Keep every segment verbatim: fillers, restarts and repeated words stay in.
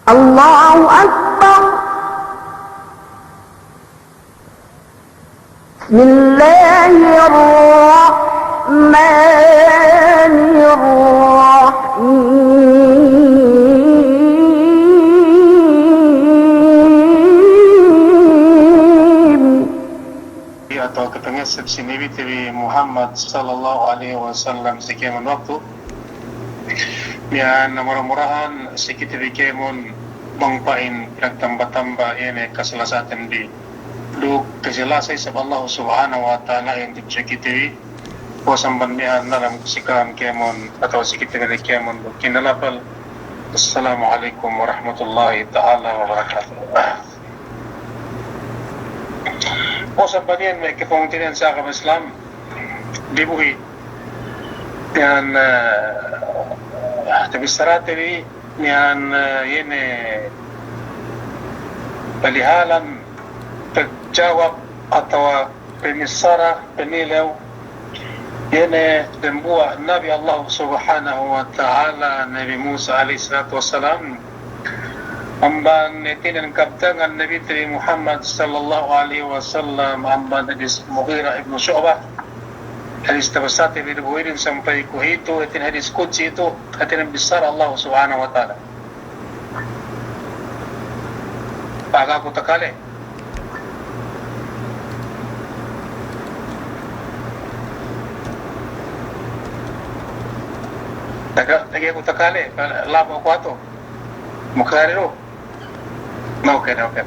الله أكبر. بسم الله الرحمن الرحيم. Atawa kapangeseb si Nabite bi Muhammad sallallahu alaihi wasallam si kēmon waktu. Miya'an mura-murahan si kite bi kēmon bang pa'in pinagtamba-tamba iye ne kasilasaten bi. Duk kasilasa isab Allah Subhanahu wa Ta'ala iyan tudju kite bi. Puwas amban miya'an nalam si ka'am kēmon atawa si kite bi kēmon duk kinalapal. Assalamu alaikum warahmatullahi ta'ala wabarakatuh. Puwas amban iyan me' kapungtina'ihan si agama Islam, dibuhi' iyan, eh, tabissarate bi iyan, eh, iye ne palihalan, pagjawab atawa pamissara, panilew, iye ne dembuwa' Nabi Allah Subhanahu wa Ta'ala, Nabi Musa alaihi salatu wassalam, amban hātinen kabtangan Nabite bi Muhammad sallallahu alaihi wasallam, amban hadis Mughirah ibnu Shu'bah, hadis tabissarate bi dibuhi'in sampay kuwe'itu, hātinen hadis qudsi itu, hātinen bissara Allah Subhanahu wa Ta'ala. Paga ku takale. Taga, taga ku takale, labo ku atu. Mukari ru. Na, oke, na, oke.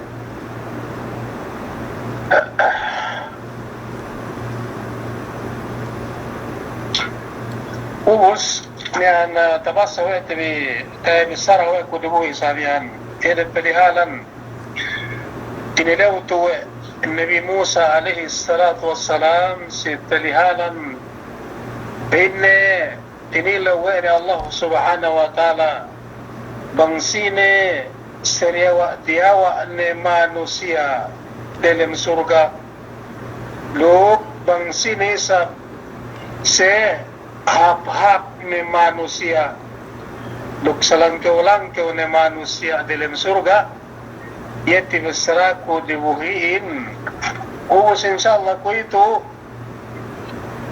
Ubus, miya'an, eh, tabassa we' te bi, eh, bissara we' ku dibuhi' sa miya'an, iye ne palihalan tinilew tu we' Nabi Musa alaihi salatu wassalam si palihalan, pa'inne tinilew we' ne Allah Subhanahu wa Ta'ala bang sine sadiyawa'-diyawa' ne manusiya' delem surga', duk bang sine isab se hāp-hāp ne manusiya' duk salangkew-langkew ne manusiya' delem surga', iye tabissaraku dibuhi'in. Ubus, insya Allah, kuwe'itu,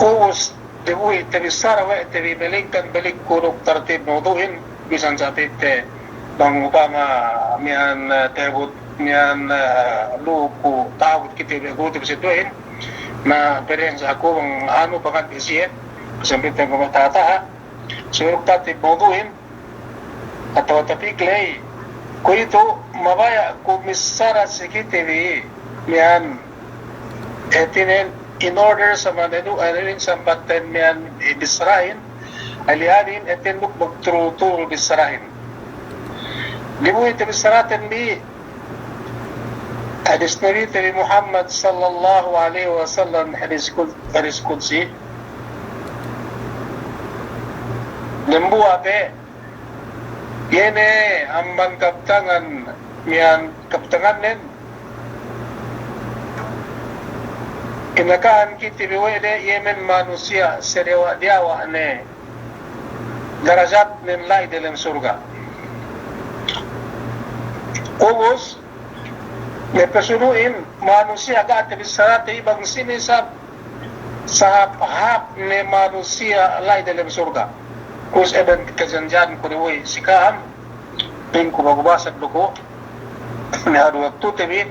ubus dibuhi' tabissara we' te bi, malingkan balik ku duk tartib mawdu'in, bisan sa' titte bang upama miya'an, eh, ta'abut miya'an, eh, lu'u ku ta'abut kite bi guru te bi si tu'in, na pa'in sa' aku bang anu pangadji' siye, sampay te bi mataha-taha, subey duk tartib mawdu'in, atawa tapik ley, kuwe'itu mabaya' ku missara si kite bi miya'an, hātinen in order sa' miya'an, anu, anu, in sambatten miya'an, eh, bissarahin, alihanin, hātinen duk magturul-turul bissarahin. Dibuhi' tabissaraten bi hadis Nabite bi Muhammad sallallahu alaihi wasallam, hadis qud-, hadis qudsi. Dembuwa' pe, iye ne amban kabtangan, miya'an kabtangannen, inakahan kite bi we' de, iye men manusiya' sadiyawa'-diyawa' ne darajatnen la'i delem surga'. Ubus, me' pasunu'in manusiya' ga' tabissarate bi bang sine isab sahāp-hāp ne manusiya' la'i delem surga'. Ubus, eben kajanji'an ku dibuhi' si ka'am, pa'inku bagu basag du ku, me' adu waktute bi,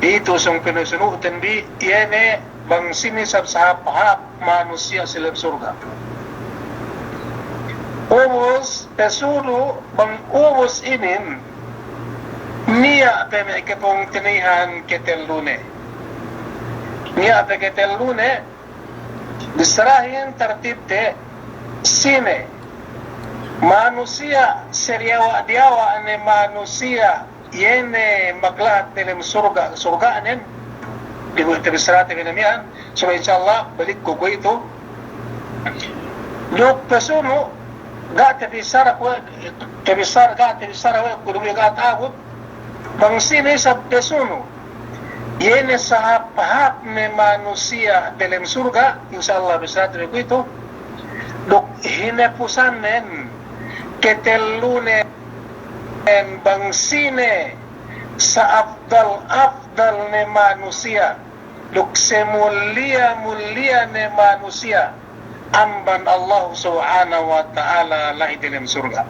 itu sōng pinasunu'ten bi, iye ne bang sine isab sahāp-hāp manusiya' si lem surga'. Ubus, pasunu' bang ubus inin, niya' pe me' kapungtina'ihan katellune. Niya' pe katellune, bissarahin tartibte, sine manusiya' sadiyawa'-diyawa' ne manusiya' iye ne maglahat delem surga', surga'nen, dibuhi' tabissarate bi ne miya'an, subey insya Allah balik ku kuwe'itu. Duk pasunu', ga' tabissara kuwe', tabissara, ga' tabissara we' ku du, ga' ta'abut, bang sine isab pasunu', iye ne sahāp-hāp ne manusiya' delem surga', insya Allah bissarate bi kuwe'itu. Duk hinapusannen, katellune, bang sine sa'afdal-afdal ne manusiya', duk semulliya-mulliya ne manusiya' amban Allahu Subhanahu wa Ta'ala la'i delem surga'.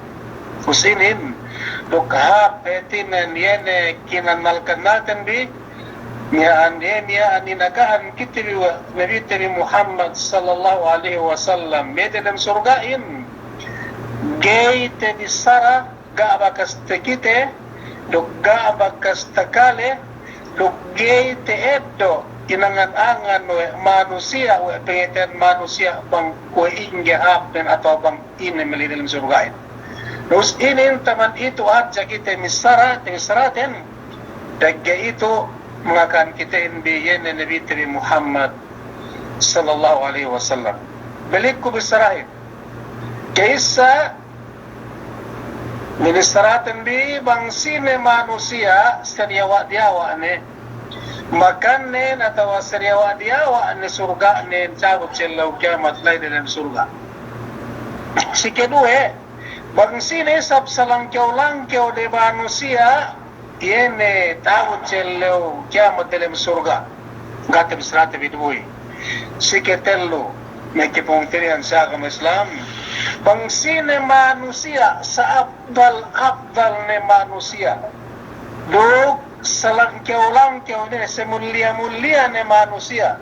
Ubus inin, duk hāp hātinen iye ne kinannal-kannalten bi, miya'an, iye miya'an inakahan kite bi we' Nabite bi Muhammad sallallahu alaihi wasallam, me' delem surga'in, ga'i tabissara, ga' bakas takite, duk ga' bakas takale, duk ga'i ta'eddo' inangan-angan we' manusiya', we' pangateyan manusiya' bang we' ingge hāpnen atawa bang ine me' la'i delem surga'in. Ubus inin taman itu hadja kite missara, tabissaraten, pegge' itu mangakan kitehin bi iye ne Nabite bi Muhammad sallallahu alaihi wasallam. Balikku bissarahin. Ka'issa, binissaraten bi bang sine manusiya' sadiyawa'-diyawa' ne makannen atawa sadiyawa'-diyawa' ne surga'nen ta'abut si ellew kiyamat la'i delem surga'. Sikeduwe, bang sine isab salangkew-langkew de manusiya' iye ne ta'abut si ellew kiyamat delem surga'. Ga' tabissarate bi du buhi'. Siketellu, me' kapungtina'ihan si agama Islam, bang sine manusiya' sa'afdal-afdal ne manusiya', duk salangkew-langkew ne, semulliya-mulliya ne manusiya'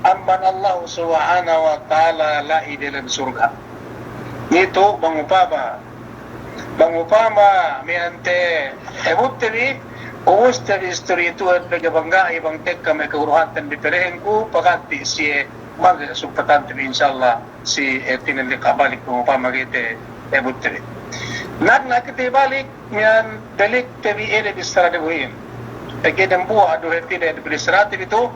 amban Allahu Subhanahu wa Ta'ala la'i delem surga'. Itu bang upama, bang upama miya'an ta'ebutte bi, ubuste bi istori itu, pegge' bang ga'i, bang tekka me' kaguruhanten bi pere'engku, paganti' siye, bang ga'i sugpatante bi, insya Allah, si, eh, hātinen liqa' balik bang upama ga'i ta'ebutte bi. Nagna' kite balik, miya'an balikte bi edde' bissarade buhi'in. Pegge' dembuwa' du hātinen bissarate bi tu,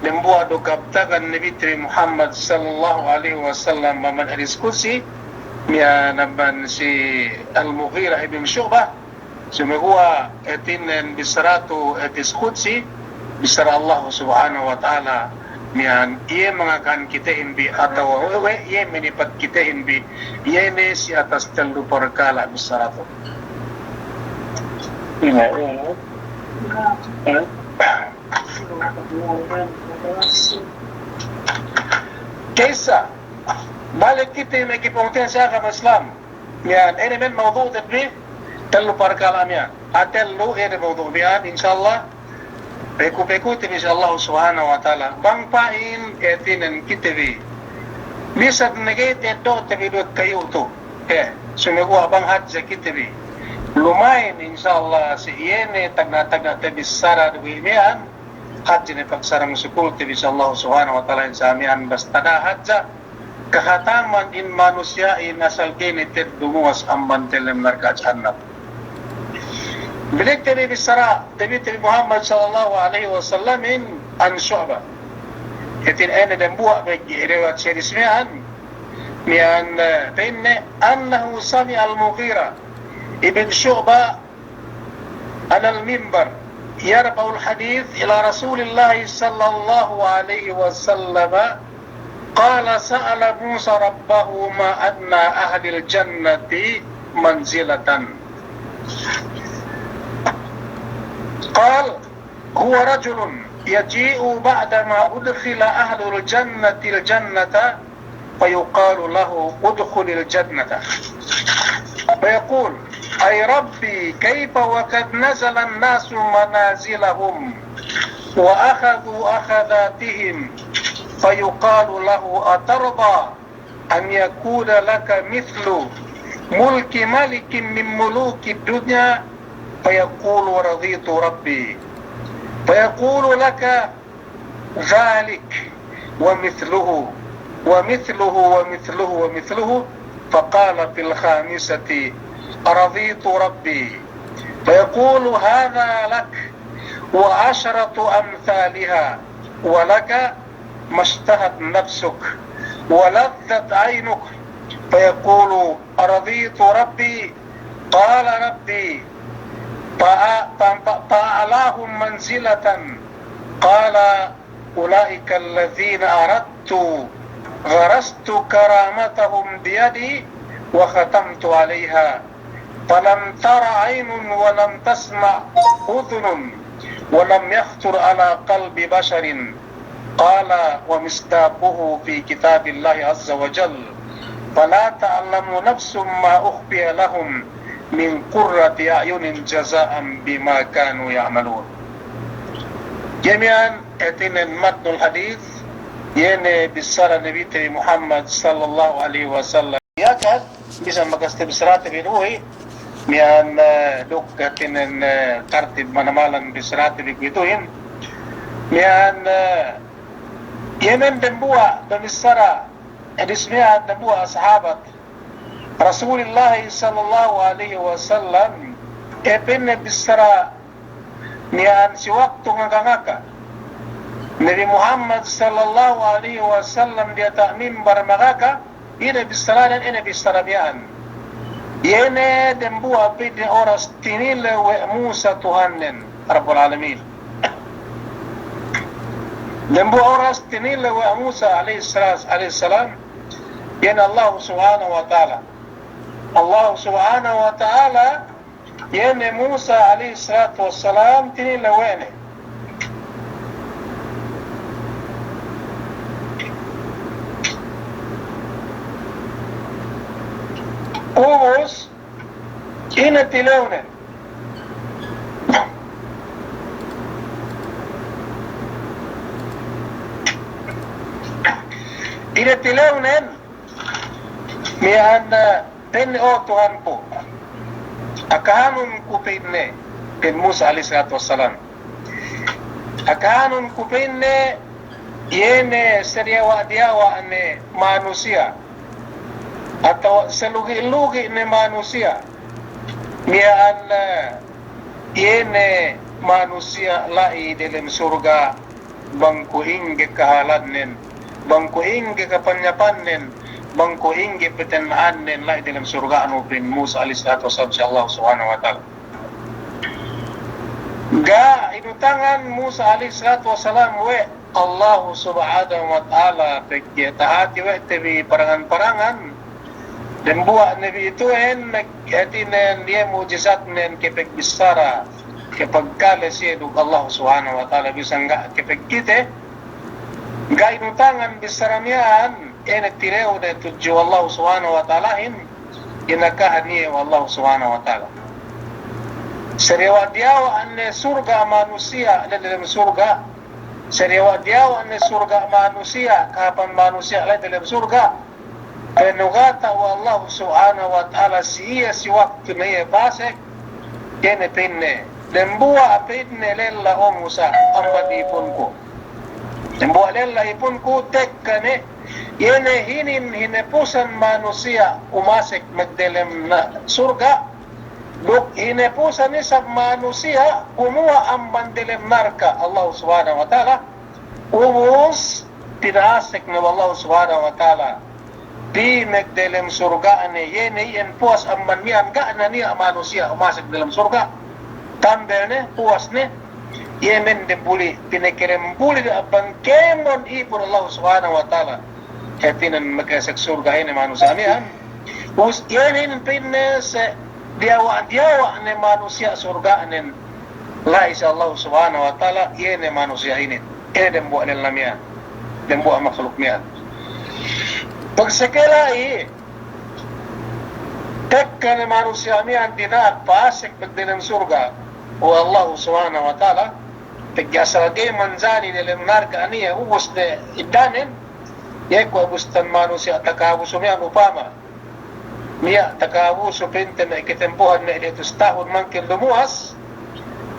dembuwa' du kabtangan Nabite bi Muhammad sallallahu alaihi wasallam amban hadis qudsi, miya'an amban si Al-Mughirah ibn Shu'bah, sumeguwa' hātinen bissara tu hadis qudsi, bissara Allah Subhanahu wa Ta'ala, miya'an iye mangakan kitehin bi atawa we', we' iye manipat kitehin bi, iye ne si atas tellu parkala' bissara tu. Ine, ine. Ka'issa, balik kite me' kapungtina'ihan si agama Islam. Miya'an, ine men mawdu'te bi, tellu parkala' miya'an. Ah, tellu, ine mawdu' miya'an, insya Allah. Peku-pekute bi si Allah Subhanahu wa Ta'ala. Bang pa'in, hātinen kite bi. Bisan ne ga'i ta'eddo'te bi du kayu' tu. Eh, sumeguwa' bang hadja kite bi. Luma'in, insya Allah, si iye ne tagna'-tagna' tabissara du bi miya'an. Hadja ne pagsarang sukulte bi si Allah Subhanahu wa Ta'ala, insya Allah miya'an basta da'a hadja kahataman in manusiya'in asal ga'i ne te'ed dumuwas amban delem narka' jahannam. Balikte bi bissara Nabite bi Muhammad sallallahu alaihi wasallamin an Shu'bah. Hātinen ine dembuwa' pegge' riwayat si hadis miya'an, miya'an, eh, pa'inne, annahu sami'al Mughirah ibn Shu'bah على المنبر يرفع الحديث إلى رسول الله صلى الله عليه وسلم قال: سأل موسى ربه ما أدنى أهل الجنة منزلة. قال: هو رجل يجيء بعدما أدخل أهل الجنة الجنة فيقال له: ادخل الجنة. فيقول: أي ربي، كيف وقد نزل الناس منازلهم وأخذوا أخذاتهم؟ فيقال له: أترضى أن يكون لك مثل ملك ملك من ملوك الدنيا؟ فيقول: رضيت ربي. فيقول لك: ذلك ومثله ومثله ومثله ومثله. فقال في الخامسة: رضيت ربي. فيقول: هذا لك وعشرة أمثالها، ولك ما اشتهت نفسك ولذت عينك. فيقول: رضيت ربي. قال: ربي، فأ-، ف-، ف-، فأعلاهم منزلة. قال: أولئك الذين أردت، غرست كرامتهم بيدي وختمت عليها. فلم تر عين ولم تسمع أذن ولم يخطر على قلب بشر. قال: ومصداقه في كتاب الله عز وجل: فلا تعلم نفس ما أخفي لهم من قرة أعين جزاء بما كانوا يعملون. Iye miya'an hātinen matnul hadith, iye ne bissara Nabite bi Muhammad sallallahu alaihi wasallam. Iye kan, bisan bakas tabissarate bi duhi, miya'an, eh, duk hātinen, eh, tartib manamalan bissarate bi kuwe'ituhin. Miya'an, eh, iye ne dembuwa' damissara hadis miya'an, dembuwa' sahabat Rasulillah sallallahu alaihi wasallam, iye pa'inne bissara miya'an si waktu ngaka-ngaka Nabi Muhammad sallallahu alaihi wasallam diyata' mimbar magaka, ine bissaranen, ine bissara miya'an. Iye ne dembuwa' pa'inne oras tinilew we' Musa Tuhannen, Rabbul Alamin. Dembuwa' oras tinilew we' Musa alaihi salas-, alaihi salam, iye ne Allah subhanahu wa ta'ala. Allah subhanahu wa ta'ala, iye ne Musa alaihi salatu wassalam tinilew we' ne. Ubus, ine tilewnen. Ine tilewnen, miya'an, eh, pa'inne, "O Tuhanku, akahanun ku," pa'inne, pa'in Musa alaihi salatu wassalam. "Akahanun ku," pa'inne, "iye ne sadiyawa'-diyawa' ne manusiya', atawa salugi'-lugi' ne manusiya', miya'an, eh, iye ne manusiya' la'i delem surga', bang kuwe' ingge kahalannen, bang kuwe' ingge kapanyapannen, bang kuwe' ingge patenna'annen, la'i delem surga'nu," pa'in Musa alaihi salatu wassalam si Allah subhanahu wa ta'ala. Ga' inutangan Musa alaihi salatu wassalam we' Allah subhanahu wa ta'ala, pegge' tahati we' te bi parangan-parangan, dembuwa' nabi ituhin, hātinen iye mu'jizatnen kapagbissara, kapagkale siye duk Allah subhanahu wa ta'ala, bisan ga' kapagkite, ga' inutangan bissara miya'an, ine tilewne tudju Allah subhanahu wa ta'alahin, inakahan iye we' Allah subhanahu wa ta'ala. Sadiyawa'-diyawa' ne surga' manusiya' la'i delem surga', sadiyawa'-diyawa' ne surga' manusiya', kahāpan manusiya' la'i delem surga', penugata' we' Allah subhanahu wa ta'ala si iye si waktu ne iye pasek, iye ne pa'inne, "Dembuwa'," pa'inne, "lella, o Musa, amban ipunku. Dembuwa' lella ipunku, tekka ne, iye ne hinin hinapusan manusiya' umasek magdelem na-, surga', duk hinapusan isab manusiya' gumuwa' amban delem narka' Allah subhanahu wa ta'ala, ubus pinasek ne we' Allah subhanahu wa ta'ala pī magdelem surga'ne, iye ne iyan puwas amban miya'an, ga' ne niya' manusiya' umasek delem surga', tambel ne, puwas ne, iye mendem buli', pinakerem buli' ne amban kēmon ipun Allah subhanahu wa ta'ala, hātinen makasek surga' ine manusiya' miya'an. Ubus iye ne inin pa'inne sadiyawa'-diyawa' ne manusiya' surga'nen la'i si Allah subhanahu wa ta'ala, iye ne manusiya' inin. Iye ne dembuwa' lella miya'an, dembuwa' makhluk miya'an. Pagseke la'i, tekka ne manusiya' miya'an dina'ak pasek magdelem surga' we' Allah subhanahu wa ta'ala, pegge' asal ga'i manjari delem narka' niya', ubus ne iddanen, iye kuwe' ubus tan manusiya' takabusu miya'an upama. Niya' takabusu pa'inte me' katempohan me' diyatus tahun mangkin lumuwas,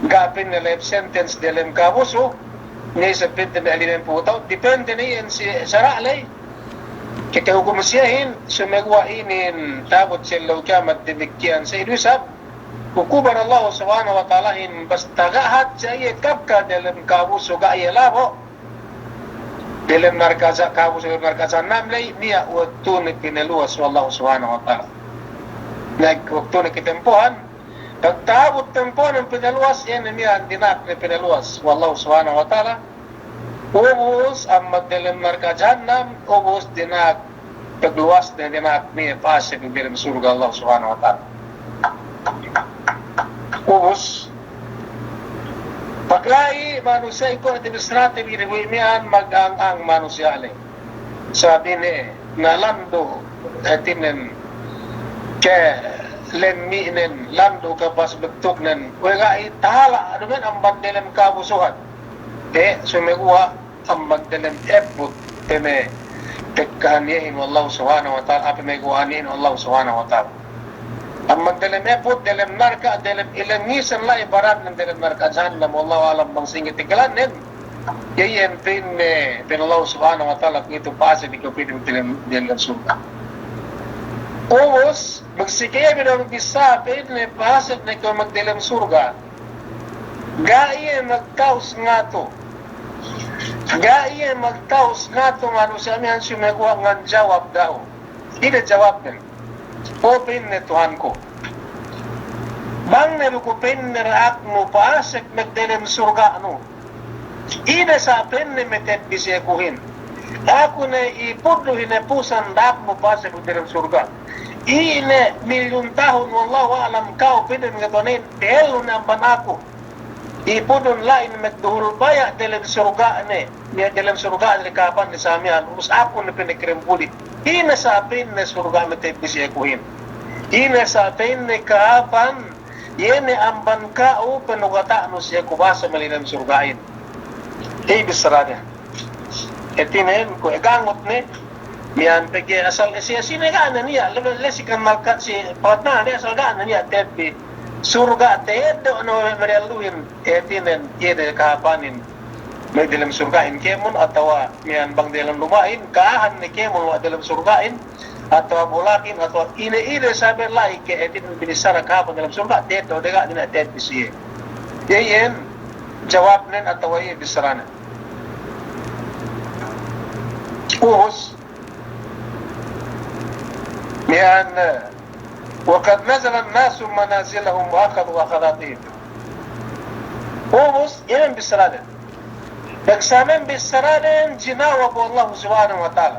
ga' pa'inne life sentence delem kabusu, niya' isab pa'inte me' limempū' tahun, depende ne iyan si sara' ley. Kite hukum siyehin, sumeguwa' inin ta'abut si ellew kiyamat damikkiyan sa iye du isab, hukuman Allah subhanahu wa ta'alahin basta ga' hadja iye kakkal delem kabusu ga' iye labo', delem narka' ja-, kabusu delem narka' jahannam ley, niya' waktune pinaluwas we' Allah subhanahu wa ta'ala. Niya' waktune katempohan, pagta'abut tempohan pinaluwas, iye ne miya'an dina'ak ne pinaluwas we' Allah subhanahu wa ta'ala. Ubus amban delem narka' jahannam, ubus dina'ak pagluwas ne dina'ak niya' pasek delem surga' Allah subhanahu wa ta'ala. Ubus, pagla'i manusiya' ikuwe' te bissarate bi, dine bu miya'an mag-ang-ang manusiya' le. Sabab ine, na landu', hātinen, kalemmi'nen, landu' kabas bettuknen, we' ga'i tahala' duma'in amban delem kabusuhan. Te, sumeguwa' amban delem ebbut, peme tekkahan iyehin we' Allahu Subhanahu wa Ta'ala, a'a peme guwa'an iyehin we' Allahu Subhanahu wa Ta'ala. Amban delem ebbut, delem narka', delem ilengisen la'i baranne delem narka' jahannam, wallahu a'lam bang sa'ingge tegelannen. Iye iyan pa'inne, pa'in Allahu Subhanahu wa Ta'ala, kuwe'itu pa'asek ne kew pa'inne delem, delem surga'. Ubus, magsige iye bi dahu' bissā pa'inne pa'asek ne kew magdelem surga'. Ga' iye magtawus ngatu. Ga' iye magtawus ngatu manusiya' miya'an sumeguwa' nganjawab dahu'. Ine jawabnen? O pa'inne Tuhanku, bang ne du ku pa'inne da'aknu pa'asek magdelem surga'nu, ine sa' pa'inne metebbis iye kuhin? Aku ne ipun du hinapusan da'aknu pa'asek magdelem surga'. Ine milyun tahun, wallahu a'lam, ka'u pa'inne ngatuwanin, dehellu ne amban aku. Ipudun la'i magduhul baya' delem surga'ne, niya' delem surga'ne kahāpan ne sa' miya'an, ubus aku ne pa'inne kerempuli. Ine sa' pa'inne surga' metebbis iye kuhin? Ine sa' pa'inne kahāpan, iye ne amban ka'u panugata'nu si iye ku bahasa me' delem surga'in? Iye bissarane. Hātinen kuwe' gangut ne, miya'an pegge' asal esi-esi ne ga' ne niya', lebe-, lesi kan malkat si palatna ne asal ga' ne niya' tebbi surga' teddo' ne we' me' dehelluhin, hātinen, iye ne kahāpanin me' delem surga'in kēmon, atawa miya'an bang delem luma'in, ka'ahan ne kēmon we' delem surga'in, atawa bulakin, atawa ine-ine saben la'i ke hātinen binissara kahāpan delem surga', teddo' de ga' ne niya' tebbi si iye. Iye iyan jawabnen atawa iye bissaranen. Ubus, miya'an, وقد نزل الناس منازلهم وأخذوا أخذاتهم. Ubus, iye ne bissaranen. Pag sa' me' bissaranen jinawab we' Allahu Subhanahu wa Ta'ala.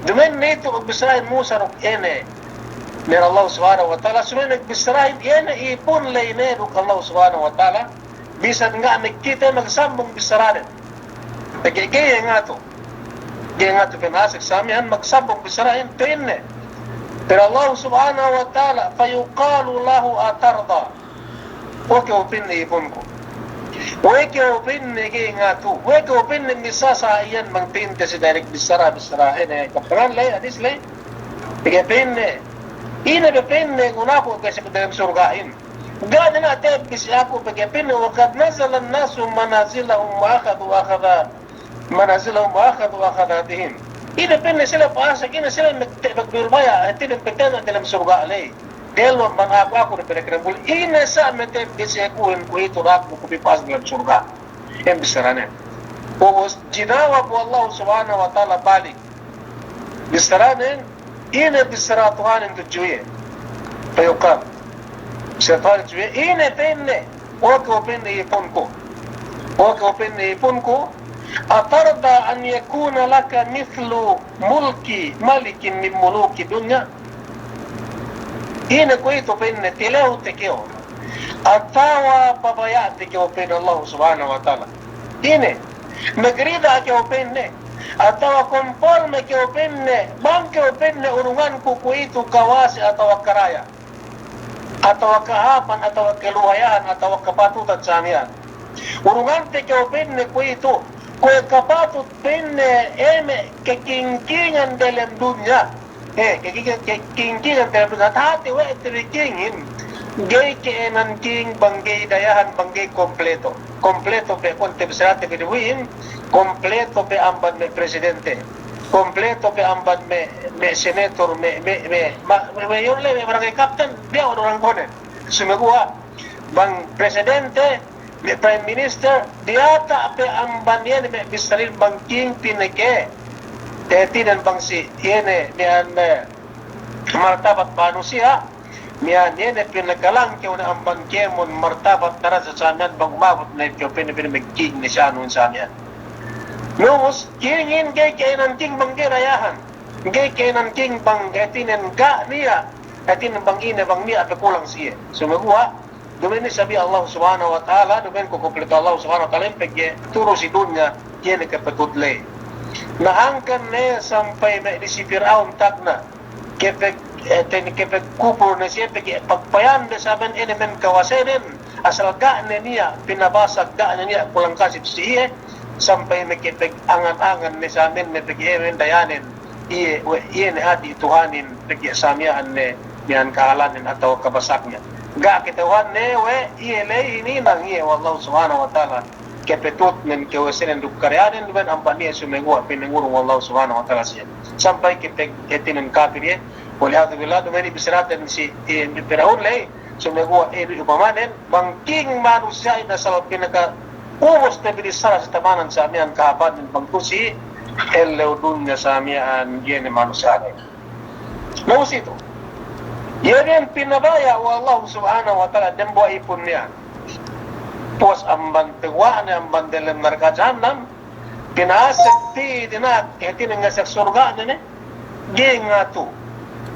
Duma'in ne itu bissarahin Musa duk ine, me' Allahu Subhanahu wa Ta'ala, sumene' bissarahin iye ne ipun ley ne duk Allahu Subhanahu wa Ta'ala, bisan ga' magkite magsambung bissaranen. Pegge' ga'i ngatu. Ga'i ngatu pinasek sa' miya'an magsambung bissarahin, pa'inne, pa'in Allahu Subhanahu wa Ta'ala, فيقال له أترضى. We' kew pa'inne ipunku. We' kew pa'inne ga'i ngatu. We' kew pa'inne missā sa' iyan bang pa'inte si direct bissara, bissara ine, kapangan ley, hadis ley. Pegge' pa'inne, ine be pa'inne gunaku ke si delem surga'in? Ga' ne niya' tebbi si aku pegge' pa'inne, وقد نزل الناس منازلهم وأخذوا أخذا-، منازلهم وأخذوا أخذاتهم. Ine pa'inne sila pa'asek, ine sila magte-, magduhul baya', hātinen magtena' delem surga' ley. Dehellu amban aku, aku ne pa'inne kerempuli. Ine sa' metebbis iye kuhin kuwe'itu da'aknu ku pī pa'asek delem surga'? Iyan bissaranen. Ubus jinawab we' Allahu Subhanahu wa Ta'ala balik. Bissaranen, ine bissara Tuhanin tudju iye. فيقال. Bissara Tuhanin tudju iye, ine pa'inne, we' kew pa'inne ipunku. We' kew pa'inne ipunku, أترضى أن يكون لك مثل ملك ملك من ملوك الدنيا؟ Ine kuwe'itu pa'inne, tilewte kew atawa pabaya'te kew pa'inne Allahu Subhanahu wa Ta'ala? Ine, magrida kew pa'inne, atawa konforme kew pa'inne, bang kew pa'inne urunganku kuwe'itu kawase atawa karaya, atawa kahāpan, atawa kaluhayahan, atawa kapatutan sa' miya'an. Urungante kew pa'inne kuwe'itu, kuwe' kapatut pa'inne eme' kakingkingan delem dunya. Eh, ke, ke, ke, king, king, ante, hāti we' te bi kingin, ga'i ke'enan king bang ga'i dayahan, bang ga'i kompleto. Kompleto pe kuwe' te bi sarate bi dibuhin, kompleto pe amban me' presidente, kompleto pe amban me', me' senator, me', me', me', ma-, me', me' iyon le, me' barangay captain, biya' du orang konen. Sumeguwa' bang presidente, me' Prime Minister, diyata' pe amban iye ne me' bissarahin bang king pineke. Hātinen bang si iye ne miya'an, eh, martabat manusiya', miya'an iye ne pinakalangkew ne amban kēmon martabat darajat sa' miya'an bang umabut ne kew pa'inne, pa'inne me' king ne si anu sa' miya'an. Ubus, kingin ga'i ke'enan king bang ga'i dayahan. Ga'i ke'enan king bang hātinen ga' niya', hātinen bang ine bang niya' pe kulang si iye. Sumeguwa', Duma'in isab iye Allah Subhanahu wa Ta'ala, duma'in ku kumpletu Allah Subhanahu wa Ta'ala, pegge' turu si dunya, iye ne kapetut ley. Na hangkan ne sampay me' di si Pir'aun tagna', kepeg, eh, ten-, kepegkupul ne siye pegge' pagpayamde saben ine men kawasenen, asal ga' ne niya' pinabasak, ga' ne niya' kulang kasip si iye, sampay me' kepeg angan-angan ne samen ne pegge' iye men dayanen, iye, we', iye ne hati' Tuhanin, pegge' samiya'an ne, miya'an kahalanen atawa kabasaknen. Ga' kata'uhanne we' iye ley hininang iye we' Allah Subhanahu wa Ta'ala. Kapetutnen, kawasenen duk karayanen, duma'in amban iye sumeguwa' pinangurung we' Allah Subhanahu wa Ta'ala siye. Sampay kepeg hātinen kapil iye. Wal iyadhu billah, duma'in ibissaraten si, eh, Pir'aun ley, sumeguwa' iye upamanen, bang king manusiya'in asal pinaka ubus te binissara si tamanan samiya'an kahāpannen bang tu'u si ellew dunya samiya'an iye ne manusiya'in. Na ubus itu, iye ne pinabaya' we' Allah Subhanahu wa Ta'ala dembuwa' ipun niya'. Puwas amban paguwa'ne amban delem narka' jahannam, pinasek pī dina'ak, hātinen ngasek surga'ne ne, ga'i ngatu.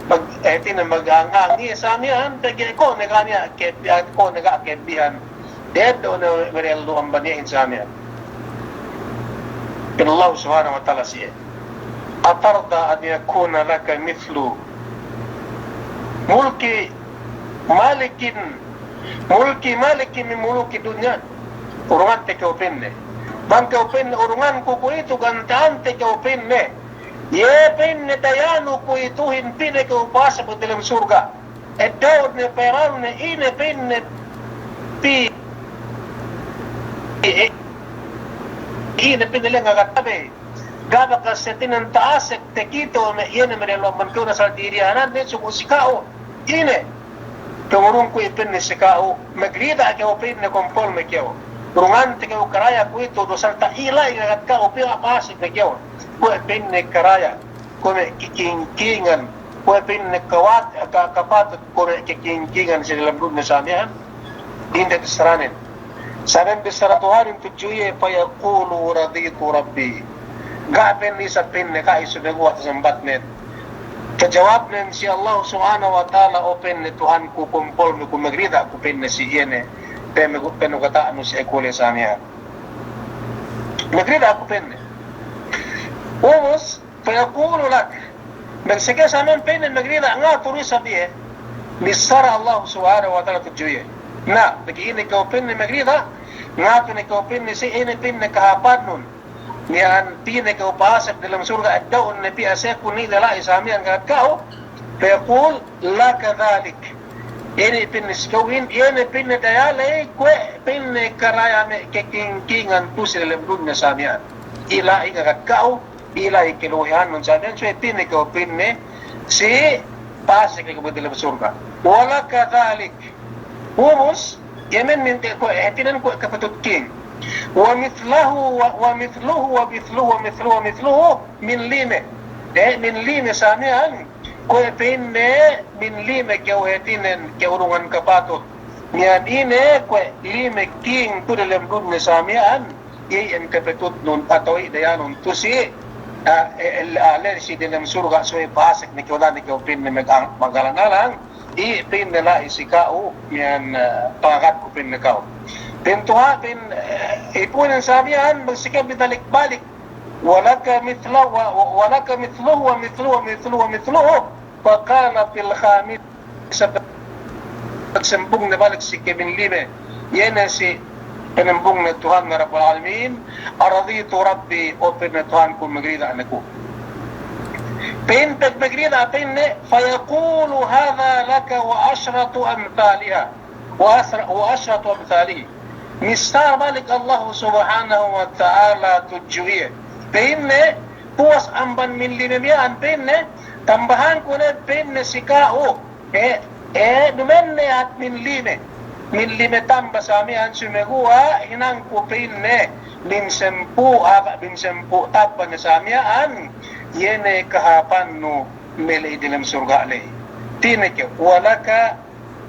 Mag-, hātinen magangang iye samiya'an, pegge' kuwe' ne ga' niya' ke-, kuwe' ne ga' kebbihan. Dedo ne merellu amban iyehin samiya'an. Pa'in Allah Subhanahu wa Ta'ala siye, "Atarda an yakuna laka mithlu mulki malikin, mulki malikin min muluki dunya?" Urungante kew pa'inne. Bang kew pa'inne urunganku kuwe'itu, ganta'ante kew pa'inne. Iye pa'inne dayanu kuwe'ituhin pa'inne kew pasek delem surga'. Eddo'ne, peranne, ine pa'inne pi-, e-, ine pa'inne lenga' gatabe. Ga' bakas hātinen ta'asek takite me' iye ne me' delem amban kew asal diriyanan ne sumu si ka'u. Ine. Pangurungku iye pa'inne si ka'u, magrida' kew pa'inne, kompol me' kew. Urungante kew karaya kuwe'itu, du asal ta'ila'i ngagat ka'u, piye pasek me' kew. Kuwe' pa'inne karaya, kuwe' me' kakingkingan, kuwe' pa'inne kawat-, ka-, kapatut, kuwe' me' kakingkingan si delem dunya samiya'an. Inde bissaranen. Sanen bissara Tuhanin tudju iye, "Fayaqulu raditu Rabbi." Ga' pa'inne isab pa'inne ka'i sumeguwa' tasambatnen. Tajawabnen si Allah Subhanahu wa Ta'ala, "O," pa'inne, "Tuhanku, kompolnu ku, magrida' ku," pa'inne, "si iye ne pe-, panugata'nu si aku ley samiya'an. Magrida' ku," pa'inne. Ubus, "Fayaqulu lak." Magseke samen pa'inne magrida', ngatu du isab iye. Bissara Allah Subhanahu wa Ta'ala tudju iye. Na, pegge' ine kew pa'inne magrida', ngatu ne kew pa'inne si ine pa'inne kahāpannun. Miya'an pa'inne kew pasek delem surga', eddo'un ne pī asekun, ine la'i samiya'an ngagat ka'u. Fayaqul laka dhalik. Ine pa'inne si ka'uhin, ine pa'inne daya ley kuwe' pa'inne karaya me' kakingkingan tu'u si delem dunya samiya'an. Ila'i ngagat ka'u, ila'i kaluhehannun samiya'an, subey pa'inne kew pa'inne si pasek ley kew delem surga'. Wa laka dhalik. Ubus, iye men minte kuwe', hātinen kuwe' kapatut king. Wa mithlahu wa, wa mithluhu wa mithluhu wa mithluhu wa mithluhu min lime. Eh, min lime samiya'an, kuwe' pa'inne min lime kew hātinen kew urungan kapatut. Miya'an ine kuwe' lime king tu'u delem dunya samiya'an, iye iyan kapatutnun atawa iye dayanun tu'u si, ah, eh, el-, ah, ley si delem surga', subey pasek ne kew, da'a ne kew pa'inne mag-, magalang-alang. Iye pa'inne la'i si ka'u, miya'an, eh, pangagatku pa'inne ka'u. Pa'in Tuhan, pa'in, eh, ipunen samiya'an, magseke balik-balik. Wa laka mithla-, wa, wa, wa laka mithluhu wa mithluhu wa mithluhu wa mithluhu. Faqala fil khamisah, pagsambung ne balik si kamin lime. Iye ne si panambung ne Tuhan ne Rabbul Alamin, "Raditu Rabbi," o pa'inne Tuhanku, magrida' ne ku. Pa'in pag magrida' pa'inne, fayaqulu, "Hadha laka wa ashratu amthaliha, wa asra-, wa ashratu amthalihi." Missār balik Allah Subhanahu wa Ta'ala tudju iye. Pa'inne, puwas amban min lime miya'an pa'inne, tambahanku ne pa'inne si ka'u. Eh, eh, duma'in ne hāti min lime. Min lime tamba samiya'an, sumeguwa' hinangku pa'inne min sampū', aga' min sampū' tamba ne samiya'an, iye ne kahāpannu me' la'i delem surga' ley. Pa'inne kew, wa laka,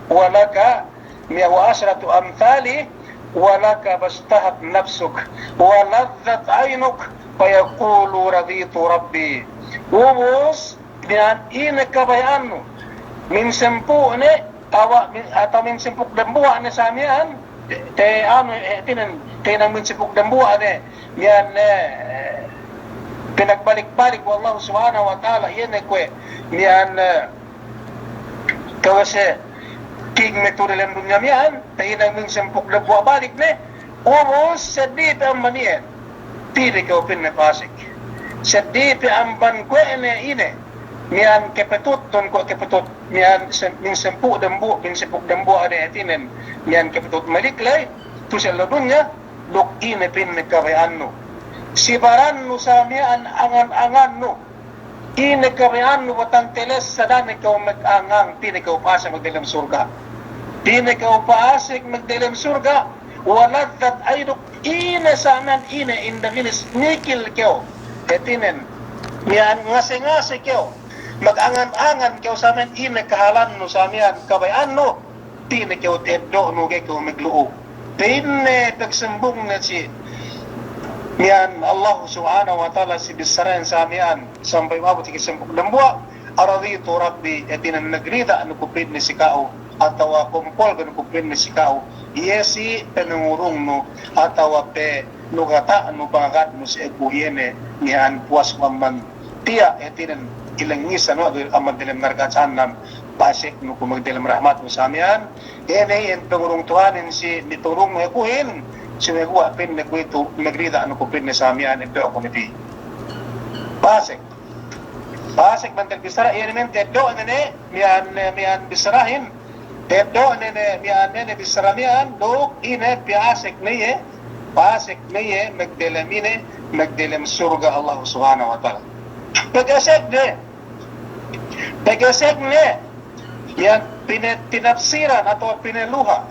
wa laka, miya wa ashratu amthalihi, wa laka mashtahat nafsuka, wa ladhdhat 'aynuka, fayaqulu, "Raditu Rabbi." Ubus, miya'an ine kabaya'annu, min sampū' ne, atawa min-, atawa minsampū' dambuwa' ne sa miya'an, te-, te-, anu, eh, hātinen, tahinang minsampū' dambuwa' ne, miya'an, eh, pinagbalik-balik we' Allahu Subhanahu wa Ta'ala, iye ne kuwe', miya'an, eh, kawasa king me' tu'u delem dunya miya'an, tahinang minsampū' dambuwa' balik ne, ubus seddili pe amban iye, tiya' kew pa'inne pasek. Seddili pe amban kuwe' ne ine, miya'an kapatutun kuwe' kapatut, miya'an sem-, minsampū' dambuwa', minsampū' dambuwa' ne hātinen, miya'an kapatut malik ley, tu'u si ellew dunya, duk ine pa'inne kabaya'annu. Sibarannu sa miya'an angan-angannu. Ine kabaya'annu batang telessa, da'a ne kew magangan, tiya' ne kew pasek magdelem surga'. Tiya' ne kew pasek magdelem surga', wa ladhdhat ay duk ine sa miya'an ine indaginis mikil kew. Hātinen, miya'an ngase-ngase kew. Magangan-angan kew sa miya'an ine kahalannu sa miya'an kabaya'annu. Tiya' ne kew ta'eddo'nu ga'i kew maglu'u. Pa'inne pagsambungne si miya'an Allahu Subhanahu wa Ta'ala si bissarahin sa miya'an sampay umabut si kasampū' dambuwa', araditu rabbi, hātinen nagrida' ne ku pa'inne si ka'u, atawa kompol ne ku pa'inne si ka'u, iye si pangurungnu, atawa pe nugata'nu pangagadnu si aku iye ne miya'an puwas ku amban tiya', hātinen ilengngisan we' ku amban delem narka' jahannam, paseknu ku magdelem rahmatnu sa miya'an, iye ne iyan pangurung Tuhanin si pangurung we' kuhin, si we' ku pa'inne kuwe'itu, magrida' ne ku pa'inne sa miya'an, eddo'ku ne pī. Pasek. Pasek mantel bissara, iye ne men ta'eddo'ne ne, miya'an, miya'an bissarahin, ta'eddo'ne ne, miya'an ne, ne bissara miya'an, duk ine pasek ne iye, pasek ne iye, magdelem ine, magdelem surga' Allahu Subhanahu wa Ta'ala. Pagesek ne, Pagesek ne, iyan pine-, tinapsiran atawa pineluha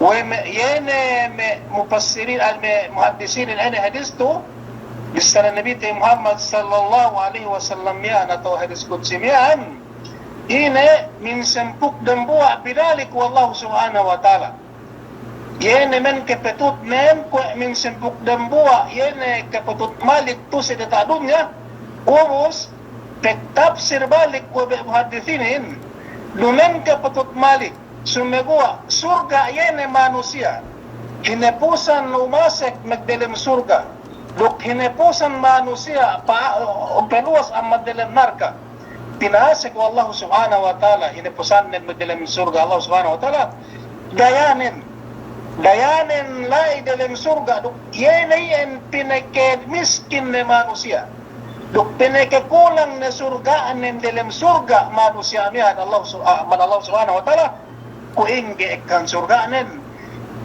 we' me', iye ne me' mufassirin, al me' muhaddisin, ine hadis tu, bissara Nabi te Muhammad sallallahu alaihi wasallam miya'an atawa hadis qudsi miya'an, ine minsampū' dambuwa' binalik we' Allahu Subhanahu wa Ta'ala. Iye ne men kapatut men kuwe' minsampū' dambuwa', iye ne kapatut malik tu'u si diyata' dunya, ubus, pagtapsir balik we' me' muhaddisinin, du men kapatut malik, sumeguwa' surga' iye ne manusiya', hinapusan umasek magdelem surga', duk hinapusan manusiya' pa-, paluwas amban delem narka'. Pinasek we' Allahu Subhanahu wa Ta'ala, hinapusannen magdelem surga' Allahu Subhanahu wa Ta'ala, dayanen, dayanen la'i delem surga', duk iye ne iyan pinakamiskin ne manusiya', duk pinakakulang ne surga'nen delem surga' manusiya' miya'an Allahu Sub-, ah, amban Allahu Subhanahu wa Ta'ala, kuwe' ingge ekkahan surga'nen,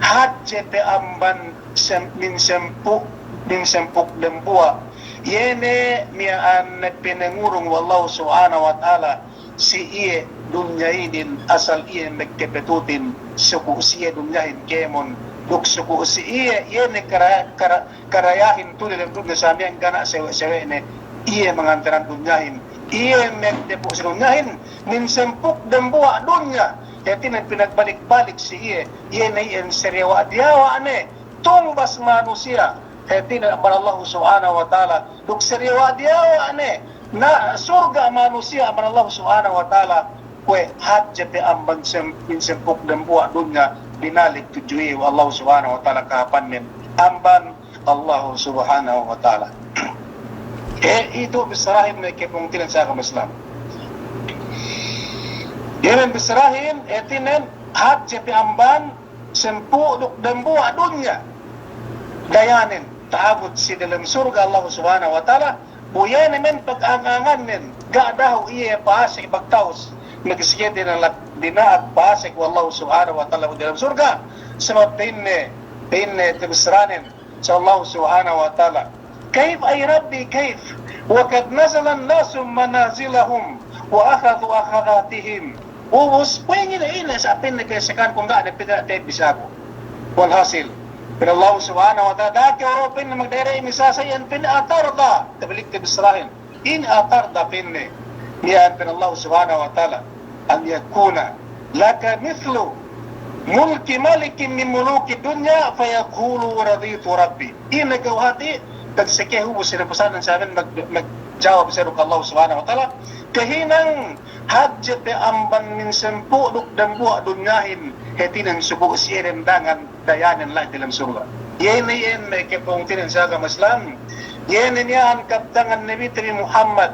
hadje pe amban sem-, minsampū', minsampū' dambuwa'. Iye ne miya'an pinangurung we' Allahu Subhanahu wa Ta'ala si iye dunya inin, asal iye magkapatutin, suku' si iye dunyahin kēmon, duk suku' si iye, iye ne kara-, kara-, karayahin tu'u delem dunya sa miya'an ga' niya' sewe'-sewe'ne, iye mangantaran dunyahin, iye magdepu' si dunyahin, minsampū' dambuwa' dunya, hātinen pinagbalik-balik si iye, iye ne iyan sariyawa'-diyawa' ne, tumbas manusiya', hātinen amban Allahu Subhanahu wa Ta'ala, duk sariyawa'-diyawa' ne, na surga' manusiya' amban Allahu Subhanahu wa Ta'ala, kuwe' hadje pe amban sem-, minsampū' dambuwa' dunya binalik tudju iye we' Allahu Subhanahu wa Ta'ala kahāpannen amban Allahu Subhanahu wa Ta'ala. E, itu bissarahin me' kapungtina'ihan si agama Islam. Iye ne bissarahin, hātinen hadje pe amban sampū' duk dambuwa' dunya. Dayanen, ta'abut si delem surga' Allahu Subhanahu wa Ta'ala, bu iye ne men pag-ang-angannen, ga' dahu' iye pasek magtawus, magsigit dina'ak, dina'ak pasek we' Allahu Subhanahu wa Ta'ala bu delem surga', sabab pa'inne, pa'inne tabissaranen si Allahu Subhanahu wa Ta'ala, كيف أي ربي كيف وقد نزل الناس منازلهم وأخذوا أخذاتهم. Ubus, kuwe' ine, ine sa' pa'inne kagesekanku ga' ne pa'inne ta'eddi' si aku. Walhasil, pa'in Allahu Subhanahu wa Ta'ala, da'a kew ro' pa'inne magdayri' misasa iyan pa'inne أترضى. Tabalik tabissarahin. In أترضى pa'inne. Miya'an pa'in Allahu Subhanahu wa Ta'ala, أن يكون لك مثل ملك ملك من ملوك الدنيا فتقول رضيت ربي. Ine kew hati', pagsekehu bu sine pusanan saben mag-, magjawab seru ke Allahu Subhanahu wa Ta'ala, tahinang hadje pe amban min sempū' duk dambuwa' dunyahin, hātinen sugu' siye dendangan dayanen la'i delem surga'. Iye ne iyan me' kapungtina'ihan si agama Islam. Iye ne miya'an kabtangan Nabite bi Muhammad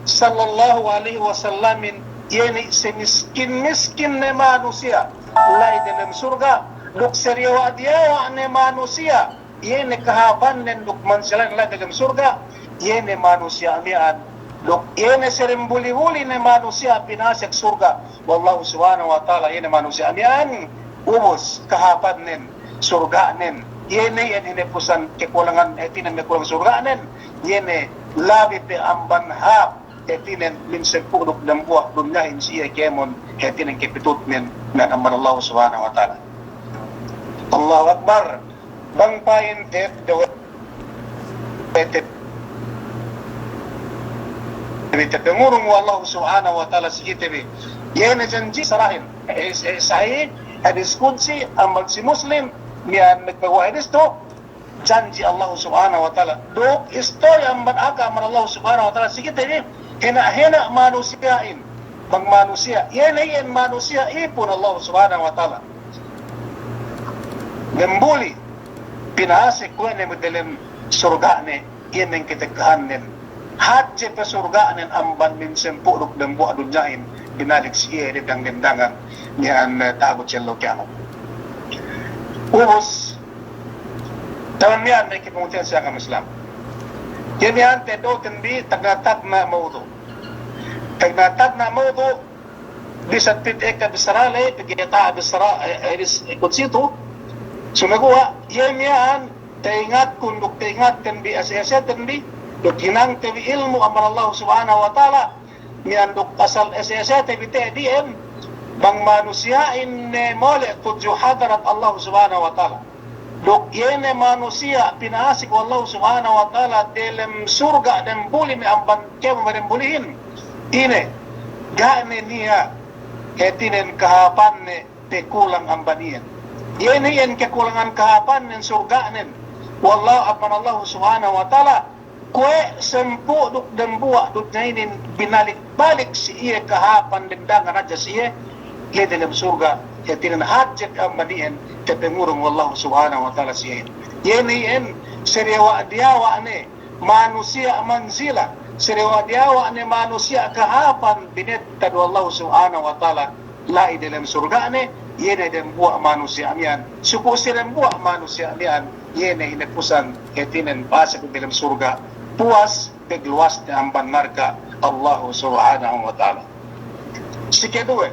sallallahu alaihi wasallamin, iye ne samiskin-miskin ne manusiya' la'i delem surga', duk sadiyawa'-diyawa' ne manusiya' iye ne kahāpannen duk mansilanen la'i delem surga', iye ne manusiya' miya'an, duk iye ne sarembuli-buli ne manusiya' pinasek surga' we' Allahu Subhanahu wa Ta'ala, iye ne manusiya' miya'an, ubus kahāpannen, surga'nen, iye ne iyan hinapusan kakulangan, hātinen me' kulang surga'nen, iye ne labi pe amban hāp, hātinen min sempū' duk dambuwa' dunyahin si iye kēmon, hātinen kapitutnen, nan amban Allahu Subhanahu wa Ta'ala. Allahu Akbar. Bang pa'inte du-, te-, te-, tapangurung we' Allahu Subhanahu wa Ta'ala si kite bi. Iye ne janji' sarahin. Eh, eh, sahih, hadis qudsi, amban si Muslim, miya'an magpaguwa' hadis tu, janji' Allahu Subhanahu wa Ta'ala. Duk istori amban aka amban Allahu Subhanahu wa Ta'ala si kite bi, hena'-hena' manusiya'in. Bang manusiya', iye ne iyan manusiya' ipun Allahu Subhanahu wa Ta'ala. Dambuli, pinasek kuwe' ne me' delem surga'ne, iye mangkatekkahannen. Hadje pe surga'nen amban min sempū' duk dambuwa' dunyahin, binalik si iye dendang-dendangan, miya'an, eh, ta'abut si ellew kiyamat. Ubus, taman miya'an me' kapungtina'ihan si agama Islam. Iye miya'an ta'eddo'ten bi tagna'-tagna' mawdu'. Tagna'-tagna' mawdu', bisan pa'inte ekka bissara ley, pegge' ta'a bissara, eh, hadis qudsi tu. Sumeguwa', iye miya'an, ta'ingatkun duk ta'ingatten bi, ese-eseten bi, duk hinangte bi ilmu' amban Allahu Subhanahu wa Ta'ala, miya'an duk asal ese-esete bi te'ed iyan, bang manusiya'in ne mole' tudju hadarat Allahu Subhanahu wa Ta'ala. Duk iye ne manusiya' pinasek we' Allahu Subhanahu wa Ta'ala delem surga' dambuli me' amban kēmon me' dambulihin. Ine, ga' ne niya', hātinen kahāpanne pakulang amban iyan. Iye ne iyan kakulangan kahāpannen surga'nen. We' Allahu, amban Allahu Subhanahu wa Ta'ala, kuwe' sempū' duk dambuwa' dunya inin binalik-balik si iye kahāpan dendangan hadja si iye, la'i delem surga', hātinen hadje amban iyan tapangurung we' Allahu Subhanahu wa Ta'ala si iye. Iye ne iyan sadiyawa'-diyawa' ne manusiya' manzila, sadiyawa'-diyawa' ne manusiya' kahāpan binettad we' Allahu Subhanahu wa Ta'ala la'i delem surga'ne, iye ne dambuwa' manusiya' miya'an, suku' si dambuwa' manusiya' miya'an, iye ne hinapusan, hātinen pasek delem surga', puwas pagluwasne amban narka' Allahu Subhanahu wa Ta'ala. Sikaduwe,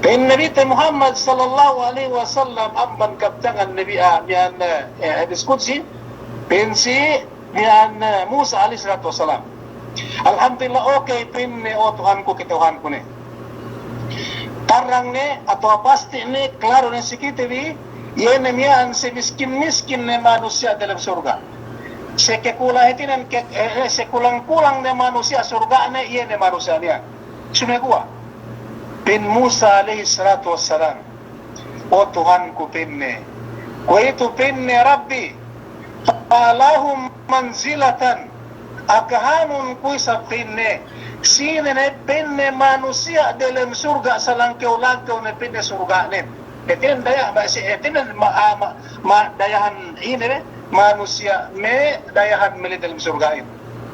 pa'in Nabite Muhammad sallallahu alaihi wasallam amban kabtangan Nabi, ah, miya'an, eh, hadis qudsi, pa'in si miya'an, eh, Musa alaihi salatu wassalam. Alhamdulillah, okey, pa'inne, o Tuhanku, kata'uhanku ne. Tarang ne, atawa pasti' ne, klaru ne si kite bi, iye ne miya'an samiskin-miskin ne manusiya' delem surga'. Sakakula-, hātinen ke-, eh, eh, sakulang-kulang ne manusiya' surga'ne, iye ne manusiya' miya'an. Sumeguwa', pa'in Musa alaihi salatu wassalam, o Tuhanku, pa'inne. Kuwe'itu, pa'inne, Rabbi, a'lahum manzilatan, akahanun ku isab, pa'inne, sine ne, pa'inne, manusiya' delem surga' salangkew-langkew ne, pa'inne, surga'nen. Hātinen daya-, ma-, si-, hātinen ma-, ah, ma-, ma-, dayahan ine ne, manusiya' me' dayahan me' la'i delem surga'in.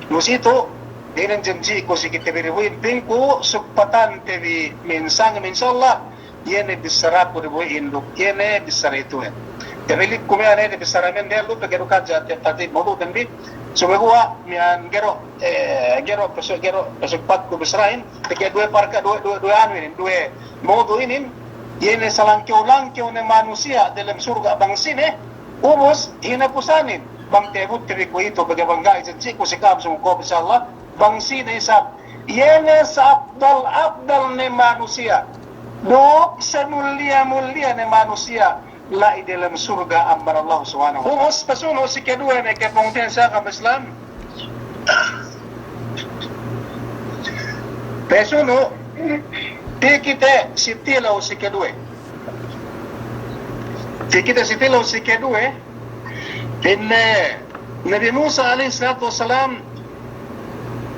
Ubus itu, inin janji'ku si kite bi dibuhi'in, pa'inku sugpatante bi minsang, insya Allah, iye ne bissaraku dibuhi'in duk, iye ne bissara ituhin. Tabilikku miya'an ne bissara miya'an, lupa ke du hadja te-, tadi mawdu'ten bi. Sumeguwa' miya'an ga'i du, eh, ga'i du pasu-, ga'i du pasugpatku bissarahin, pegge' duwe parka-, duwe, duwe, duwe anu inin, duwe mawdu' inin, iye ne salangkew-langkew ne manusiya' delem surga' bang sine, ubus hinapusanin, bang ta'abutte bi kuwe'itu, pegge' bang ga'i janji'ku si ka'am sumukop, insya Allah, bang sine isab, iye ne sa'apdal-apdal ne manusiya', duk samulliya-mulliya ne manusiya', la'i delem surga' amban Allah Subhanahu wa Ta'ala. Ubus pasunu' si kaduwe me' kapungtina'ihan si agama Islam. Pasunu', pī kite si tilew si kaduwe. Pī kite si tilew si kaduwe, Pa'in Nabi Musa alaihi salatu wassalam,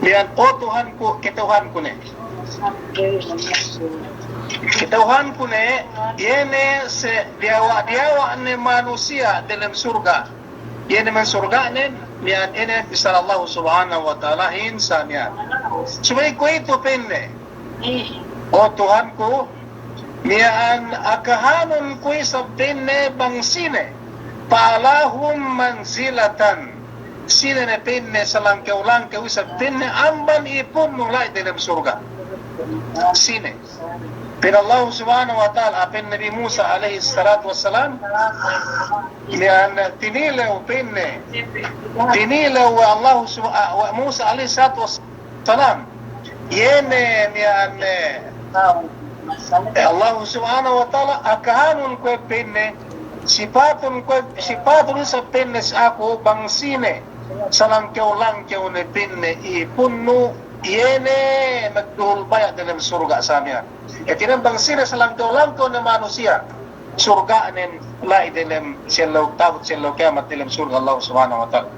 miya'an, "O Tuhanku, kata'uhanku ne." Kata'uhanku ne, iye ne sadiyawa'-diyawa' ne manusiya' delem surga'. Iye ne men surga'nen, miya'an ine bissara Allahu Subhanahu wa Ta'alahin sa miya'an. Subey kuwe'itu pa'inne, "O Tuhanku, miya'an akahanun ku isab," pa'inne, "bang sine, fa'alahum manzilatan." Sine ne pa'inne salangkew-langkew isab pa'inne amban ipunnu la'i delem surga'. Sine. Pa'in Allahu Subhanahu wa Ta'ala, pa'in Nabi Musa alayhis salatu wassalam, miya'an tinilew pa'inne, tinilew we' Allahu Sub-, a, we' Musa alayhis salatu wassalam. Iye ne miya'an, eh, Allahu Subhanahu wa Ta'ala, akahanun kuwe' pa'inne, sipatun kuwe', sipatun isab pa'inne si aku bang sine salangkew-langkew ne pa'inne ipunnu, iye ne magduhul baya' delem surga' sa miya'an. Hātinen bang sine salangkew-langkew ne manusiya', surga'nen la'i delem si ellew ta'abut, si ellew kiyamat delem surga' Allahu Subhanahu wa Ta'ala.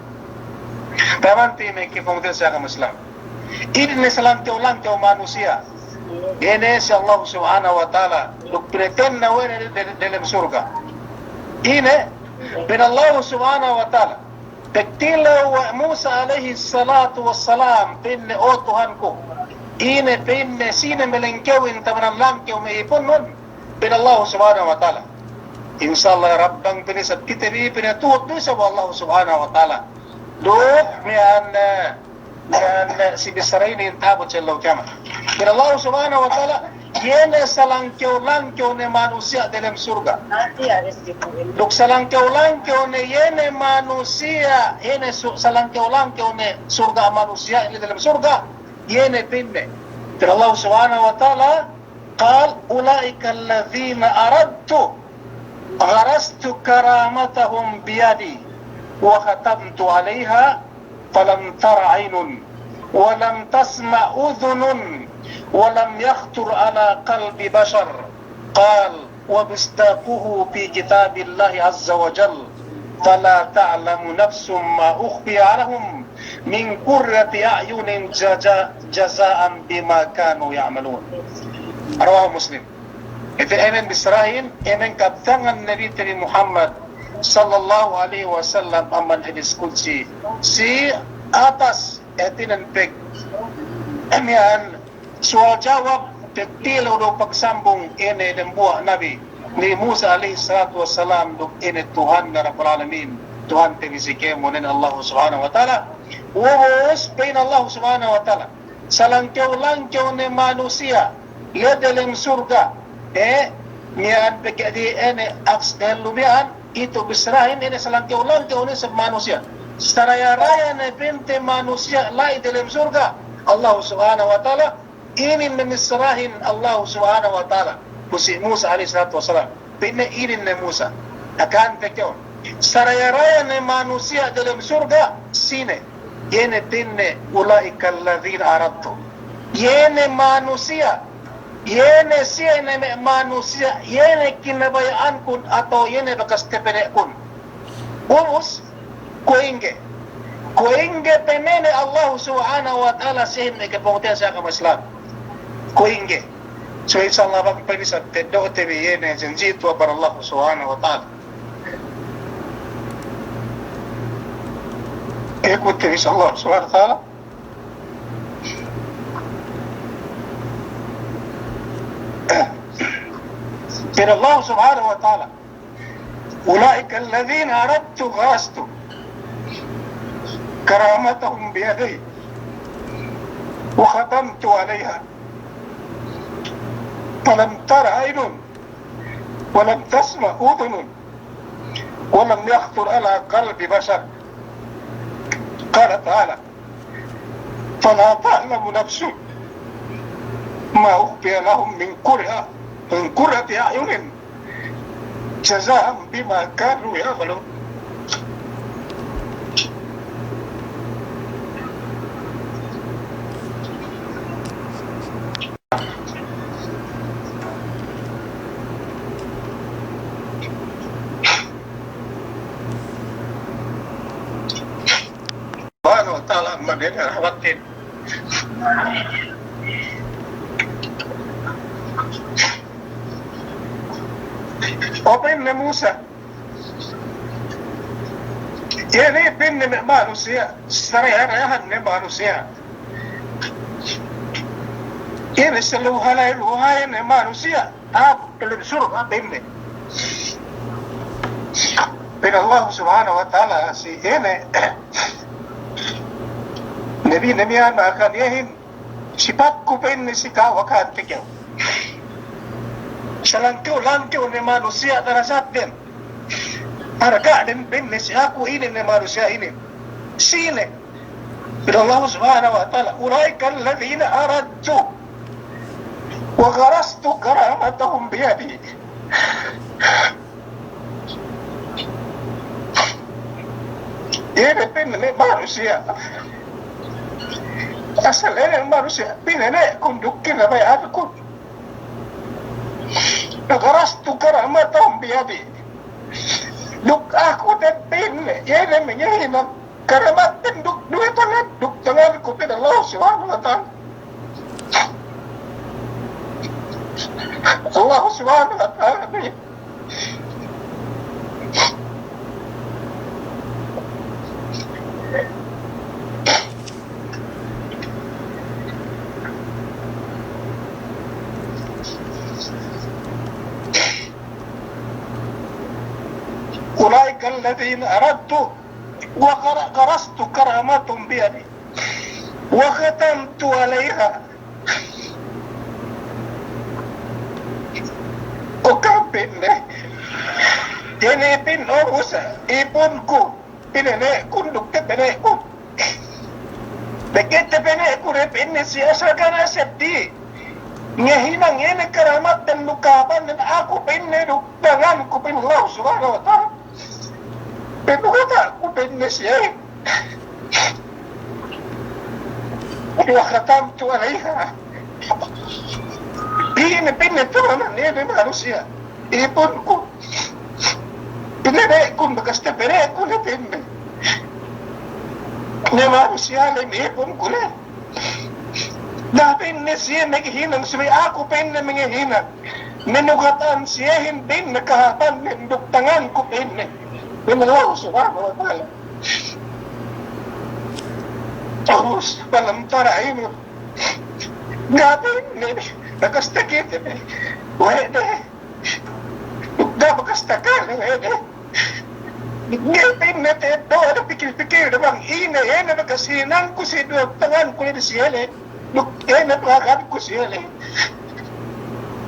Taman ti me' kapungtina'ihan si agama Islam. Inin ne salangkew-langkew manusiya'. Iye ne si Allahu Subhanahu wa Ta'ala duk pinatenna we' ne de-, de-, delem surga'. Ine, pa'in Allahu Subhanahu wa Ta'ala, pagtilew we' Musa alayhis salatu wassalam, pa'inne, "O Tuhanku, ine," pa'inne, "sine malangkewin tamanan langkew me' ipunnun?" Pa'in Allahu Subhanahu wa Ta'ala, "Insya Allah ya Rabb, bang," pa'inne, "isab kite bi," pa'inne, "tuhut du isab we' Allahu Subhanahu wa Ta'ala. Duk miya'an, eh, miya'an, eh, si bissara inin ta'abut si ellew kiyamat." Pa'in Allahu Subhanahu wa Ta'ala, "Iye ne salangkew-langkew ne manusiya' delem surga'. Duk salangkew-langkew ne, iye ne manusiya', iye ne su-, salangkew-langkew ne surga' manusiya', iye ne delem surga', iye ne pa'inne." Pa'in Allahu Subhanahu wa Ta'ala, قال: أولئك الذين أردت غرست كرامتهم بيدي وختمت عليها فلم تر عين ولم تسمع أذن ولم يخطر على قلب بشر. قال: ومصداقه في كتاب الله عز وجل: فلا تعلم نفس ما أخفي لهم من قرة أعين جزا-، جزاء بما كانوا يعملون. رواه مسلم. Ite emen bissarahin, emen kabtangan Nabi te bi Muhammad sallallahu alaihi wasallam amban hadis qudsi. Si atas hātinen pag-, miya'an suwal jawab, pagtilew duk pagsambung ine dembuwa' Nabi, Nabi Musa alayhis salatu wassalam duk ine Tuhan Rabbul Alamin, Tuhan te bi si kēmon ine Allahu Subhanahu wa Ta'ala. Ubus, pa'in Allahu Subhanahu wa Ta'ala, salangkew-langkew ne manusiya' la'i delem surga', eh, miya'an pegge' di ine aks dehellu miya'an, itu bissarahin ine salangkew-langkew ne isab manusiya'. Saraya-raya ne pa'inte manusiya' la'i delem surga', Allahu Subhanahu wa Ta'ala, inin ne bissarahin Allahu Subhanahu wa Ta'ala pu si Musa alayhis salatu wassalam. Pa'inne inin ne Musa, akahante kew. Saraya-raya ne manusiya' delem surga', sine? Iye ne pa'inne, أولئك الذين أردت. Iye ne manusiya', iye ne siye ne me' manusiya', iye ne kinabaya'ankun atawa iye ne bakas tapene'kun. Ubus, kuwe' ingge? Kuwe' ingge pamene' Allahu Subhanahu wa Ta'ala siyehin me' kapungtina'ihan si agama Islam? Kuwe' ingge? So, insya Allah, bang pa'in isab teddo'te bi iye ne janji' tu'u amban Allahu Subhanahu wa Ta'ala. Ikutte bi, insya Allah Subhanahu wa Ta'ala. Pa'in Allahu Subhanahu wa Ta'ala, أولئك الذين أردت غرست كرامتهم بيدي وختمت عليها فلم تر عين ولم تسمع أذن ولم يخطر على قلب بشر. قال تعالى: فلا تعلم نفس ما أخفي لهم من قرة، من قرة أعين جزاء بما كانوا يعملون. Subhanahu wa Ta'ala, amban iye ne rahmatin. O pa'inne Musa, iye ne pa'inne me' manusiya', sarayahan-rayahan ne manusiya'. Iye ne saluha-luhahan ne manusiya'. Hap, kalem surga' pa'inne. Pa'in Allah Subhanahu wa Ta'ala si ine, Nabi, Nabi, anak iyehin, sipatku pa'inne si ka'u, akan tekew. Salangkew-langkew ne manusiya' darajatden, harga'den pa'inne si aku inin ne manusiya' inin. Sine? Pa'in Allah Subhanahu wa Ta'ala, أولئك الذين أردت وغرست كرامتهم بيدي. Iye ne pa'inne manusiya'. Asal inin manusiya', pa'inne ne kunduk kinabaya'ankun. غرست كرامتهم بيدي. Duk aku te pa'inne, iye ne mangahinang karamatden duk duwe tangan, duk tanganku, pa'in Allah Subhanahu wa Ta'ala. Allah Subhanahu wa Ta'ala. أولئك الذين أردت وغر-، غرست كرامتهم بيدي وختمت عليها. O kam pa'inne, ine pa'in, o Musa, ipunku, pa'inne, kunduk tepene'kun. Pegge' tepene'kun ne pa'inne si asal kana seddi. Ngahinang ine karamatden duk kahāpannen aku pa'inne duk tanganku, pa'in Allah Subhanahu wa Ta'ala. Pa'in, duk hata'ku pa'inne si iye. وختمت عليها. Ine pa'inne tamaman ne manusiya'. Ipunku. Pa'inne, ipunku bakas tepene'kun ne pa'inne. Ne manusiya' ley ipunku ne. Na pa'inne siye mangahinang subey aku pa'inne mangahinang. Manugatan siyehin pa'inne kahāpannen duk tanganku pa'inne. Pa'in Allah Subhanahu wa Ta'ala. Terus, ألم تر إلى. Ga' pa'inne, bakas takite ne we' de. Ga' bakas takale we' de. Ga'i pa'inne te do ada pikil-pikil de bang ine, ine bakas hinangku si duwe tanganku ne si iye ley. Duk ine pangagad ku si iye ley.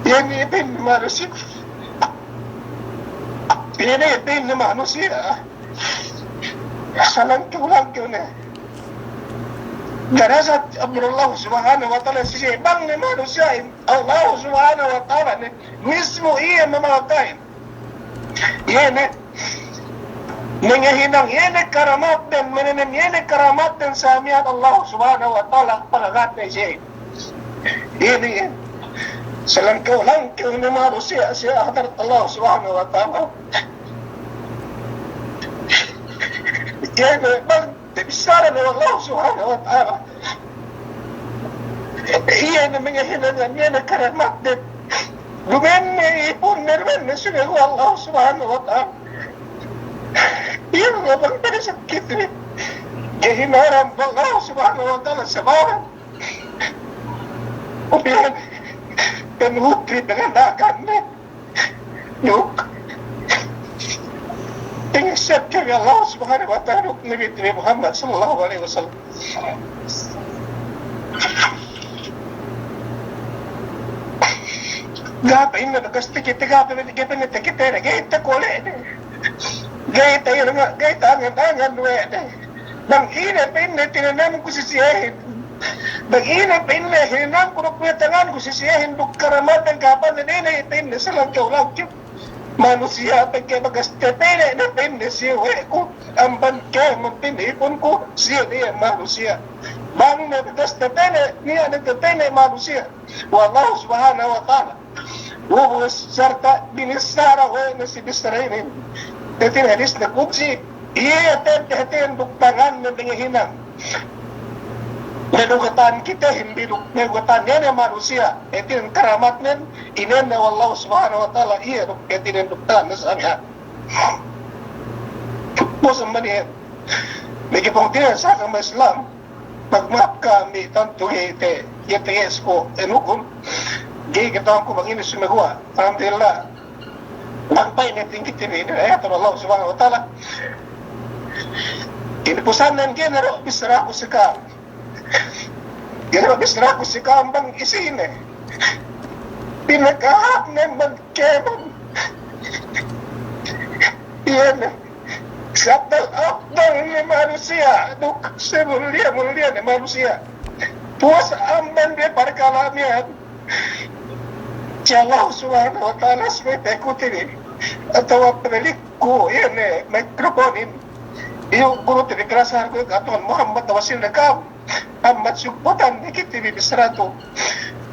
Iye ne pa'inne manusiya'. Iye ne pa'inne manusiya'. Salangkew-langkew ne darajat amban Allah Subhanahu wa Ta'ala si iye bang ne manusiya'in. Allah Subhanahu wa Ta'ala ne mismu iye mamakahin. Iye ne mangahinang iye ne karamatden, mangahinang iye ne karamatden samiyan Allah Subhanahu wa Ta'ala pangagad ne siye. Iye ne, salangkew-langkew ne manusiya' si hadarat Allah Subhanahu wa Ta'ala. Iye ne bang tabissara ne Allah Subhanahu wa Ta'ala. Iye ne mangahinang iye ne karamatden. Duma'in ne ipunne, duma'in ne sumeguwa' Allah Subhanahu wa Ta'ala. Iye ne bang pada sakit ne. Ga'i hinaram Allah Subhanahu wa Ta'ala sabaran. Upiyan, pangutri dengan daganne. Duk pangesseb kami Allah Subhanahu wa Ta'ala duk Nabi, Nabi Muhammad sallallahu alaihi wasallam. Ga' pa'inne bakas takite, ga' pa'inne, ga' pa'inne takite, ga'i takole' de. Ga'i ta'irnga', ga'i ta'angan-angan we' de. Bang ine pa'inne tinanamku si siyehin. Bang ine pa'inne hinangku duk kuwe' tanganku si siyehin duk karamatden kahāpannen, ine pa'inne salangkew-langkew manusiya', pegge' bakas tapene' ne pa'inne siye we' ku amban kēmon pa'inne ipunku, siye ne iye manusiya'. Bang ne bakas tapene', niya' ne tapene' manusiya' we' Allah Subhanahu wa Ta'ala. Ubus sarta' binissara we' ne si bissara inin. Hātinen hadis ne kudsi, iye te hātinen duk tanganne mangahinang. Medugatan kite, himbi duk-, medugatan iye ne manusiya', hātinen karamatnen, inēnan we' Allahu Subhanahu wa Ta'ala, iye duk, hātinen duk tahan ne samiya'. Puwas amban iye, megi pungtina'i sa ka'am Islam, magma'ap ka'am bi tantu iye te, iye te yes ku, enukun, ga'i kata'uhanku bang ine sumeguwa', alhamdulillah. Bang pa'in ne tinggi tini, ine ayatun Allah Subhanahu wa Ta'ala. Ine pusannen, ga'i ne du bissaraku si ka'am. Ga'i ne du bissaraku si ka'am bang isi ne. Pinakahāp ne bang kēmon. Iye ne. Sabab afdal ne manusiya', duk samulliya-mulliya ne manusiya'. Puwas amban de parkala' miya'an. Insya Allah Subhanahu wa Ta'ala, subey pekuti bi. Atawa pabalik ku, iye ne, mikroponin. Iyu guru te bi kalasahan ku, Katuwan Muhammad, tawasil ne ka'am. Muhammad, sugputan ne kite bi bissara tu.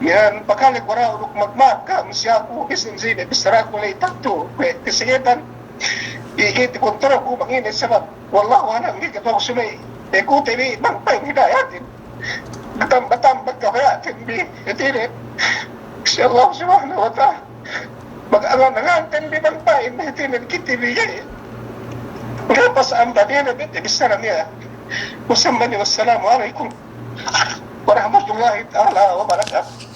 Miya'an pakale ku dahu' duk magma'ap ka'am si aku, bisan sine bissaraku la'i tantu kuwe' kasakitan. Iye ga'i takontrolku bang ine sabab. Wallahu a'lam, ga'i kata'uhanku, subey pekuti bi bang pa'in hidayatin. Batamba-tamba kabaya'ten bi, hātinen. Insya Allah Subhanahu wa Ta'ala. Magangan-anganten bi bang pa'in, hātinen, kite bi ga'i. Lepas amban iye ne bi te bissara miya'an. Wassalamu alaikum warahmatullahi ta'ala wabarakatuh.